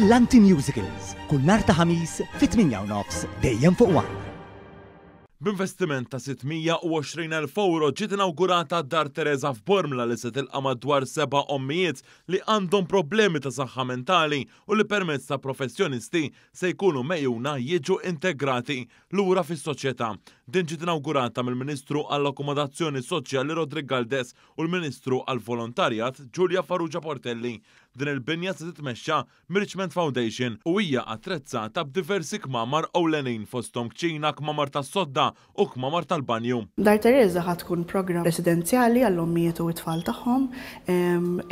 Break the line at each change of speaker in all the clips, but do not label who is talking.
Brillanti Musicals, kull nhar ta' Ħamis fit-8:30 dejjem fuq One.
B'investiment ta' 620,000 ewro ġiet inawgurata Dar Tereża f'Bormla li se tilqa' madwar seba' ommijiet li għandhom problemi ta' saħħa mentali u li permezz ta' professjonisti se jkunu megħjuna jiġu integrati lura fis-soċjetà. Din ġiet inawgurata mill-Ministru għall-Akkomodazzjoni Soċjali Roderick Galdes u l-Ministru għall-Volontarjat Julia Farrugia Portelli. Din il-binja se titmexxa mir-Richmond Foundation u hija attrezzata b'diversi kmamar ewlenin fosthom kċina, kmamar tas-sodda u kmamar tal-banju.
Dar Tereża ħa tkun programm residenzjali għall-ommijiet u t-tfal tagħhom.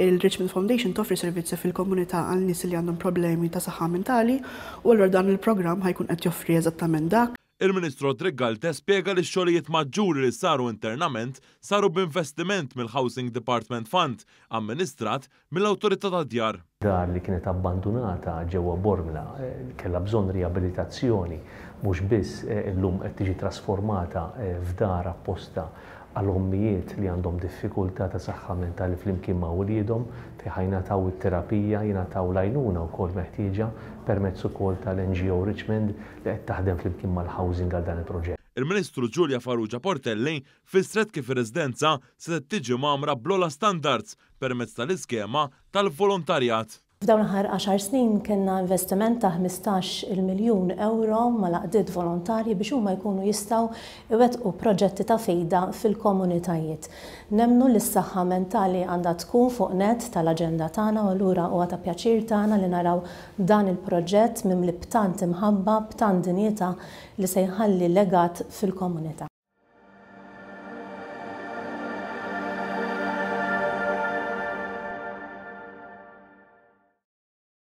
Il-Richmond Foundation toffri servizzi fil-komunità għal nies li għandhom problemi ta' saħħa mentali u allura dan il-programm ħa jkun qed joffri eżattament dak.
Il-Ministru Roderick Galdes spjega li x-xogħlijiet maġġuri li saru internament saru b'investiment mill-Housing Department Fund amministrat mill-Awtorità tad-Djar.
Dar li kienet abbandunata ġewwa Bormla, kellha bżonn riabilitazzjoni, mhux biss illum qed tiġi trasformata f'dar apposta għal ommijiet li għandhom diffikultà ta' saħħa mentali flimkien ma' uliedhom, fejn ħa jingħataw it-terapija, jingħataw l-għajnuna wkoll meħtieġa permezz ukoll tal-NGO Richmond li qed taħdem flimkien mal-Housing għal dan il-proġett.
Il-Ministru Julia Farrugia Portelli fissret kif ir-residenza setgħet tiġi mgħammra bl-ogħla standards permezz tal-iskema tal-volontarjat.
F'dawn l-aħħar għaxar snin kellna investiment ta' 15 il miljun ewro mal-għaqdiet volontarji biex huma jkunu jistgħu iwettqu proġetti ta' fejda fil-komunitajiet. Nemmnu li s-saħħa mentali għandha tkun fuq nett tal-aġenda tagħna u allura huwa ta' pjaċir tagħna li naraw Dan il-proġett mimli b'tant imħabba, b'tant dinjità li se jħalli legat fil-komunità.